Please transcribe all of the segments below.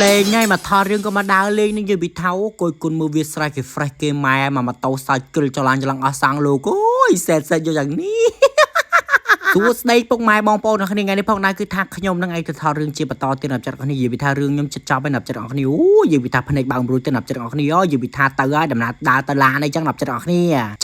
លេងហើយមកថតរឿងក៏មកដើរលេងនឹងយើងពីថៅគយគុណមើលវាស្រែកគេ fresh គេម៉ែមកម៉ូតូសើចគ្រិលចលាញ់ចលងអស់សាំងលោកអូយសែតសែតយកយ៉ាងនេះ សួស្តីពុកម៉ែបងប្អូនអ្នកគ្នាថ្ងៃនេះផងដែរគឺថាខ្ញុំនឹងឯងទៅថតរឿងជាបន្តទៀតណាប់ចិត្តអ្នកគ្នានិយាយពីថារឿងខ្ញុំចិត្តចប់ហើយណាប់ចិត្តអ្នកគ្នាអូនិយាយពីថាភ្នែកបើករួចទៅណាប់ចិត្តអ្នកគ្នាអូនិយាយពីថាទៅហើយដំណើរដើរទៅឡានអីចឹងណាប់ចិត្តអ្នកគ្ន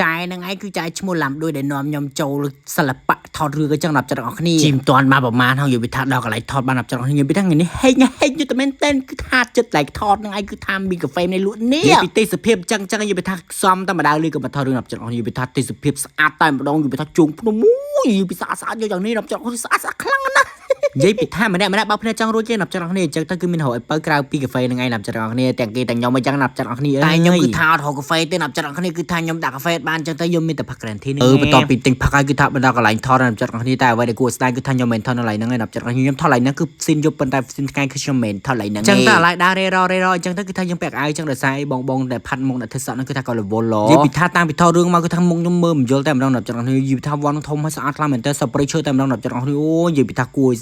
ាចែនឹងឯងគឺចែឈ្មោះឡាំដូចដែលនាំខ្ញុំចូលសិល្បៈថតរឿងអីចឹងណាប់ចិត្តអ្នកគ្នាជីមតាន់មកប្រហែលហងនិយាយពីថាដល់កន្លែងថតបានណាប់ចិត្តអ្នកគ្នានិយាយពីថាថ្ងៃនេះហេងហេងយូរតែមែនតែនគឺថាចិត្តឡែកថតនឹងឯងគឺថាមានកាហ្វេនៃលក់នេះនិយាយពីទេសភាពចឹងចឹងនិយាយពីថាសំតែម្ដងលឺក៏មកថតរឿងណាប់ចិត្តអ្នកគ្នានិយាយពីថាទេសភាពស្អាតតែម្ដងនិយាយពីថាជួងភ្នំអូយពីស្អាតស្អាតយកយ៉ាងនេះណាប់ចិត្តស្អាតស្អាតខ្លាំងណាស់ និយាយពីថាម្នាក់ម្នាក់បើភ្នែកចង់រួចទេណាប់ចិត្តអស់គ្នាអញ្ចឹងទៅគឺមានរកឲ្យបើក្រៅពីកាហ្វេហ្នឹងឯងណាប់ចិត្តអស់គ្នាទាំងគេទាំងខ្ញុំអញ្ចឹងណាប់ចិត្តអស់គ្នាតែខ្ញុំគឺថាអត់រកកាហ្វេទេណាប់ចិត្តអស់គ្នាគឺថាខ្ញុំដាក់កាហ្វេបានអញ្ចឹងទៅខ្ញុំមានតែផឹកក្រានធីនេះអឺបន្ទាប់ពីទិញផឹកហើយគឺថាបណ្ដោះកន្លែងថតណាប់ចិត្តអស់គ្នាតែអ្វីដែលគួរស្ដាយគឺថាខ្ញុំមិនថតនៅកន្លែងហ្នឹងឯងណាប់ចិត្តអស់គ្នាខ្ញុំថតកន្លែងហ្នឹងគឺស៊ីនយប់ប៉ុន្តែស៊ីនថ្ងៃគឺខ្ញុំមិនថតកន្លែងហ្នឹងអញ្ចឹងតែឥឡូវដើររេររេរអញ្ចឹងទៅគឺថាយើងពាក់អាវអញ្ចឹងដោយសារអីបងបងដែលផាត់មុខអ្នកធ្វើសក់ហ្នឹងគឺថាក៏រវល់ឡនិយាយពីថាតាំងពីថតរឿងមកគឺថាមុខខ្ញុំមើលមិនយល់តែម្ដងណាប់ចិត្តអស់គ្នានិយាយពីថាវ៉ាន់ធំហើយស្អាតខ្លាំងមែនតើសប្រិយឈើតែម្ដងណាប់ចិត្តអស់គ្នាអូនិយាយពីថាគួរ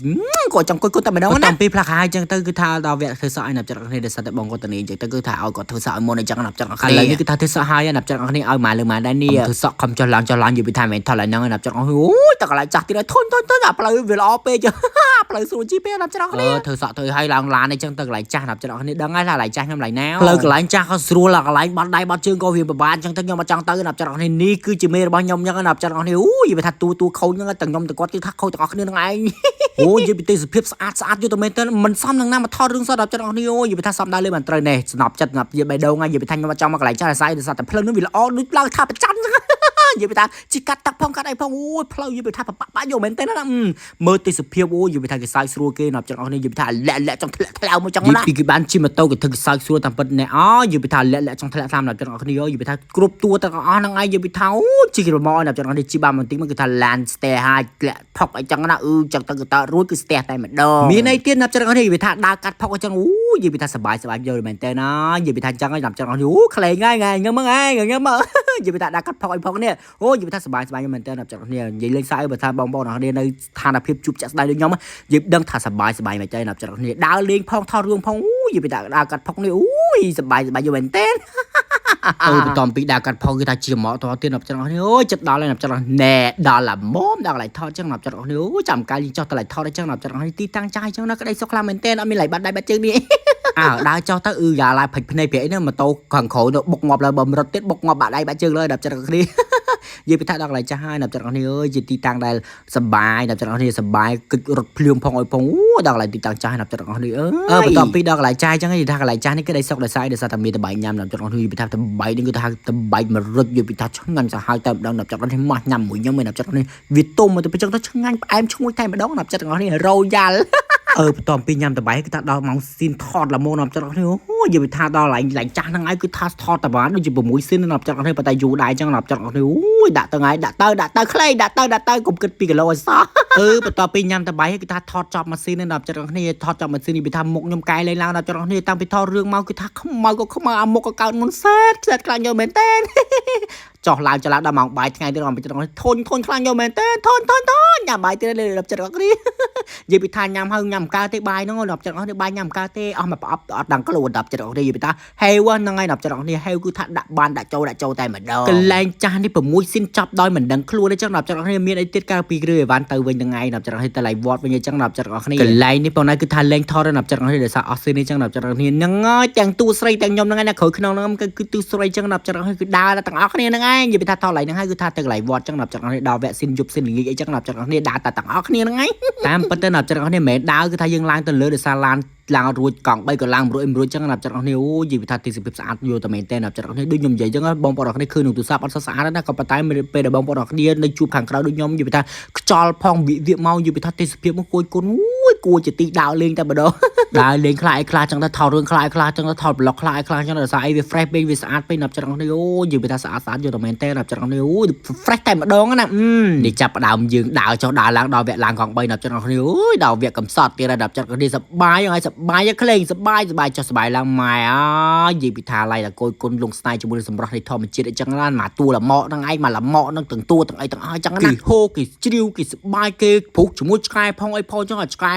គាត់ចង់គុយគាត់តែម្ដងណាតាមពីផ្លាក់ហើយអញ្ចឹងទៅគឺថាដល់វគ្គធ្វើសក់ឲ្យណាប់ចិត្តគ្នាដោយសារតែបងគាត់តនីអញ្ចឹងទៅគឺថាឲ្យគាត់ធ្វើសក់ឲ្យមុនអញ្ចឹងណាប់ចិត្តគ្នាឥឡូវនេះគឺថាធ្វើសក់ហើយណាប់ចិត្តគ្នាឲ្យម៉ែលើម៉ែដែរនេះធ្វើសក់ខំចុះឡើងចុះឡើងនិយាយពីថាមិនថតឡើយហ្នឹងណាប់ចិត្តអូយតកន្លែងចាស់ទៀតហើយធន់ធន់ធន់អាផ្លូវវាល្អពេកផ្លូវស្រួលជីពេកណាប់ចិត្តគ្នាធ្វើសក់ធ្វើឲ្យឡើងឡានអញ្ចឹងទៅកន្លែងចាស់ណាប់ចិត្តគ្នាដឹងហើយថាកន្លែងចាស់ខ្ញុំកន្លែងណាផ្លូវកន្លែងចាស់ក៏ស្រួលកន្លែងបាត់ដៃបាត់ជើងក៏វាពិបាកអញ្ចឹងទៅខ្ញុំអត់ចង់ទៅណាប់ចិត្តគ្នានេះគឺជាមេរបស់ខ្ញុំអញ្ចឹងណាប់ចិត្តគ្នាអូយនិយាយថាទូទូខូចហ្នឹងទាំងខ្ញុំទាំងគាត់គឺថាខូចទាំងអស់គ្នាហ្នឹងឯង អូនិយាយពីទេសភាពស្អាតស្អាតយល់ទៅមែនតើមិនសមនឹងណាមកថតរឿងសតដល់ចិត្តអស់នេះអូនិយាយពីថាសមដើរលេងបានត្រូវណែស្នប់ចិត្តស្នប់ជាបេះដូងហើយនិយាយពីថាខ្ញុំអត់ចង់មកកន្លែងចាស់អាស្រ័យដោយសារតែផ្លូវនោះវាល្អដូចឡើងថាប្រច័នហ្នឹងនិយាយពីថាជីកាត់ទឹកផងកាត់អីផងអូយផ្លូវនិយាយពីថាបបាក់យកមែនតើណាមើលទេសភាពអូនិយាយពីថាគេសើចស្រួលគេណាប់ចិត្តអស់នេះនិយាយពីថាលាក់លាក់ចង់ធ្លាក់ធ្លាវមកចង់ណាពីគេបានជិះម៉ូតូគេធ្វើគេសើចស្រួលតាមពិតណែអូនិយាយពីថាលាក់លាក់ចង់ធ្លាក់តាមណាប់ចិត្តអស់គ្នានិយាយពីថាគ្រប់តួទាំងអស់ហ្នឹងឯងនិយាយពីថាអូជិះរមណាប់ចិត្តអស់នេះជិះបានបន្តិចមកគឺថាឡានស្ទះហើយធ្លាក់ផុកអីចឹងណាអឺចឹងទៅគឺតើរួចគឺស្ទះតែម្ដងមានអីទៀតណាប់ចិត្តអស់នេះនិយាយពីថាដើរកាត់ផុកអីចឹងអូនិយាយពីថាសបាយសបាយយកមែនតើណានិយាយពីថាចឹងហើយណាប់ចិត្តអស់នេះអូក្លែងហើយងឹមហ្នឹងឯងងឹមមកនិយាយពីថាដើរកាត់ផុកអីផុកនេះអូនិយាយពីថាសបាយសបាយមែនតើណាប់ចិត្តអស់នេះនិយាយលេងសើចបើថាបងប្អូនអស់គ្នានៅស្ថានភាពជួបចាក់ស្ដែងដូចខ្ញុំនិយាយដឹងថាសបាយសបាយមែនតើណាប់ចិត្តអស់នេះដើរលេងផងថតរឿងផងអូនិយាយពីថាដើរកាត់ផុកនេះអូយសបាយសបាយយកមែនតើ អឺបន្តពីដើរកាត់ផងគឺថាជាមកតទៀតណាប់ចិត្តអស់នេះអូយចិត្តដល់ហើយណាប់ចិត្តអស់ណែដល់ឡាមុំដល់កន្លែងថតចឹងណាប់ចិត្តអស់នេះអូយចាំកាលយើងចុះទៅកន្លែងថតអីចឹងណាប់ចិត្តអស់នេះទីតាំងចាស់ចឹងណាក្តីសុខខ្លាំងមែនទែនអត់មានឡៃបាត់ដៃបាត់ជើងនេះអើដើរចុះទៅអឺយ៉ាឡាយភិចភ្នែកពីអីហ្នឹងម៉ូតូខាងក្រោយទៅបុកងាប់ឡើយបើមរត់ទៀតបុកងាប់បាក់ដៃបាក់ជើងលើណាប់ចិត្តអស់គ្នានិយាយពីថាដល់កន្លែងចាស់ហើយណាប់ចិត្តអស់នេះអើយជាទីតាំងដែលសបាយណាប់ចិត្តអស់នេះសបាយគិតរត់ភ្លៀងផងអុយផងអូដល់កន្លែងទីតាំងចាស់ណាប់ចិត្តអស់នេះអើយបន្ទាប់ពីដល់កន្លែងចាស់ចឹងនិយាយថាកន្លែងចាស់នេះគឺដីសុកដោយសារដោយសារតែមានតបែកញ៉ាំណាប់ចិត្តអស់នេះនិយាយពីថាតបែកនេះគឺថាតបែកមរុចនិយាយពីថាឆ្ងាញ់សាហាវតែម្ដងណាប់ចិត្តអស់នេះម៉ាស់ញ៉ាំមួយខ្ញុំឯណាប់ចិត្តអស់នេះវាទុំមកទៅពេលចឹងទៅឆ្ងាញ់ផ្អែមឈ្ងុយតែម្ដងណាប់ចិត្តអស់នេះរ៉ូយ៉ាល់ អឺបន្ទាប់ពីញ៉ាំតបែកគឺថាដល់ម៉ោងស៊ីនថតល្មមណាប់ចិត្តអស់នេះអូយនិយាយពីថាដល់ឡើងឡើងចាស់ហ្នឹងឯងគឺថាថតតបានដូចជា6ស៊ីនណាប់ចិត្តអស់នេះប៉ុន្តែយូរដែរចឹងណាប់ចិត្តអស់នេះអូយដាក់ទៅថ្ងៃដាក់ទៅដាក់ទៅខ្លីដាក់ទៅដាក់ទៅកុំគិត2គីឡូឲ្យសោះអឺបន្ទាប់ពីញ៉ាំតបែកគឺថាថតចប់ម៉ាស៊ីនណាប់ចិត្តអស់នេះថតចប់ម៉ាស៊ីននេះពីថាមុខខ្ញុំកែលេងឡើងណាប់ចិត្តអស់នេះតាំងពីថតរឿងមកគឺថាខ្មៅក៏ខ្មៅអាមុខក៏កើតមុនសែតសែតខ្លាំងយកមែនតើ ចោះឡើងចឡើងដល់ម៉ោងបាយថ្ងៃទៀតដល់ចិត្តធុញធុញខ្លាំងយកមែនតើធុញធុញធុញញ៉ាំបាយទៀតលើដល់ចិត្តអស់គ្នា និយាយពីថាញ៉ាំហើយញ៉ាំកើទេបាយហ្នឹងដល់ចិត្តអស់នេះបាយញ៉ាំកើទេអស់មកប្រអប់អត់ដឹងខ្លួនដល់ចិត្តអស់នេះនិយាយពីថាហេវហ្នឹងហើយដល់ចិត្តអស់នេះហេវគឺថាដាក់បានដាក់ចូលដាក់ចូលតែម្ដងកន្លែងចាស់នេះ6ស៊ីនចាប់ដោយមិនដឹងខ្លួនទេចឹងដល់ចិត្តអស់នេះមានអីទៀតកើតពីគ្រឿអីវ៉ាន់ទៅវិញថ្ងៃដល់ចិត្តអស់នេះទៅឡៃវត្តវិញអញ្ចឹងដល់ចិត្តអស់គ្នាកន្លែងនេះបងណៃគឺថាលេងថតដល់ចិត្តអស់នេះដោយសារអស់ស៊ីននេះចឹងដល់ចិត្តអស់នេះហ្នឹងហើយទាំងតួស្រីទាំងខ្ញុំហ្នឹងឯណាក្រោយខ្នងហ្នឹងគឺតួស្រីចឹងដល់ចិត្តអស់នេះគឺដើរទាំងអស់គ្នាហ្នឹងឯងនិយាយពីថាថតឡៃហ្នឹងហើយគឺថាទៅកន្លែងវត្តចឹងដល់ចិត្តអស់នេះដល់វគ្គស៊ីនយប់ស៊ីនល្ងាចអីចឹងដល់ចិត្តអស់នេះដើរតែទាំងអស់គ្នាហ្នឹងឯង តាមពិតទៅណាប់ចិត្តអស់នេះមិនមែនដើរគឺថាយើងឡើងទៅលើដោយសារឡានឡើងរួចកង់3ក៏ឡើងរួចរួចចឹងណាប់ចិត្តអស់នេះអូយនិយាយថាទេសភាពស្អាតយកតែមែនទេណាប់ចិត្តអស់នេះដូចខ្ញុំនិយាយចឹងបងប្អូនអស់គ្នាឃើញក្នុងទូរស័ព្ទអត់សូវស្អាតណាក៏ប៉ុន្តែពេលដែលបងប្អូនអស់គ្នានៅជួបខាងក្រៅដូចខ្ញុំនិយាយថាខ្យល់ផងវិវាមកនិយាយថាទេសភាពមកគួយគុណអូយគួរជាទីដើរលេងតែម្ដង ដើរលេងខ្លះអីខ្លះចឹងទៅថតរឿងខ្លះអីខ្លះចឹងទៅថតប្លុកខ្លះអីខ្លះចឹងទៅដោយសារអីវា fresh ពេកវាស្អាតពេកណាប់ចិត្តអស់នេះអូយនិយាយថាស្អាតស្អាតយកតែមែនទេណាប់ចិត្តអស់នេះអូយ fresh តែម្ដងណានេះចាប់ផ្ដើមយើងដើរចុះដើរឡើងដល់វគ្គឡើងកង់3ណាប់ចិត្តអស់នេះអូយដល់វគ្គកំសត់ទៀតណាប់ចិត្តអស់នេះសបាយហើយសបាយក្លែងសបាយសបាយចុះសបាយឡើងម៉ែអើយនិយាយពីថាឡៃតកូនគុណលងស្នេហ៍ជាមួយនឹងសម្រស់នៃធម្មជាតិអីចឹងណាមកតួលម៉កហ្នឹងឯងមកលម៉កហ្នឹងទាំងតួទាំងអីទាំងអស់ចឹងណាគេហូគេជ្រាវគេសបាយគេព្រុសជាមួយឆ្កែផងអីផងចឹងអាឆ្កែ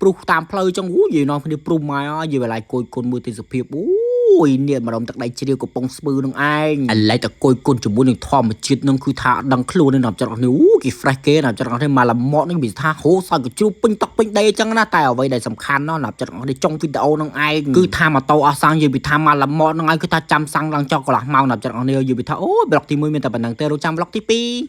ព្រុសតាមផ្លូវចឹងអូយនិយាយនាំគ្នាព្រុសម៉ែអើយនិយាយបន្លាយគយគុណមើលទេសភាពអូយនេះម្ដុំទឹកដីជ្រាវកំពុងស្ពឺនឹងឯងឥឡូវតែគយគុណជាមួយនឹងធម្មជាតិនឹងគឺថាអត់ដឹងខ្លួនទេណាប់ចិត្តអស់នេះអូគេ fresh គេណាប់ចិត្តអស់នេះមកល្មក់នឹងវាថាហូសើចកជ្រូកពេញតុកពេញដីអញ្ចឹងណាតែអ្វីដែលសំខាន់ណោះណាប់ចិត្តអស់នេះចុងវីដេអូនឹងឯងគឺថាម៉ូតូអស់សាំងនិយាយពីថាមកល្មក់នឹងឯងគឺថាចាំសាំងឡើងចោលកន្លះម៉ោងណាប់ចិត្តអស់នេះនិយាយពីថាអូយ vlog ទី1មានតែប៉ុណ្្នឹងទេរកចាំ vlog ទី2។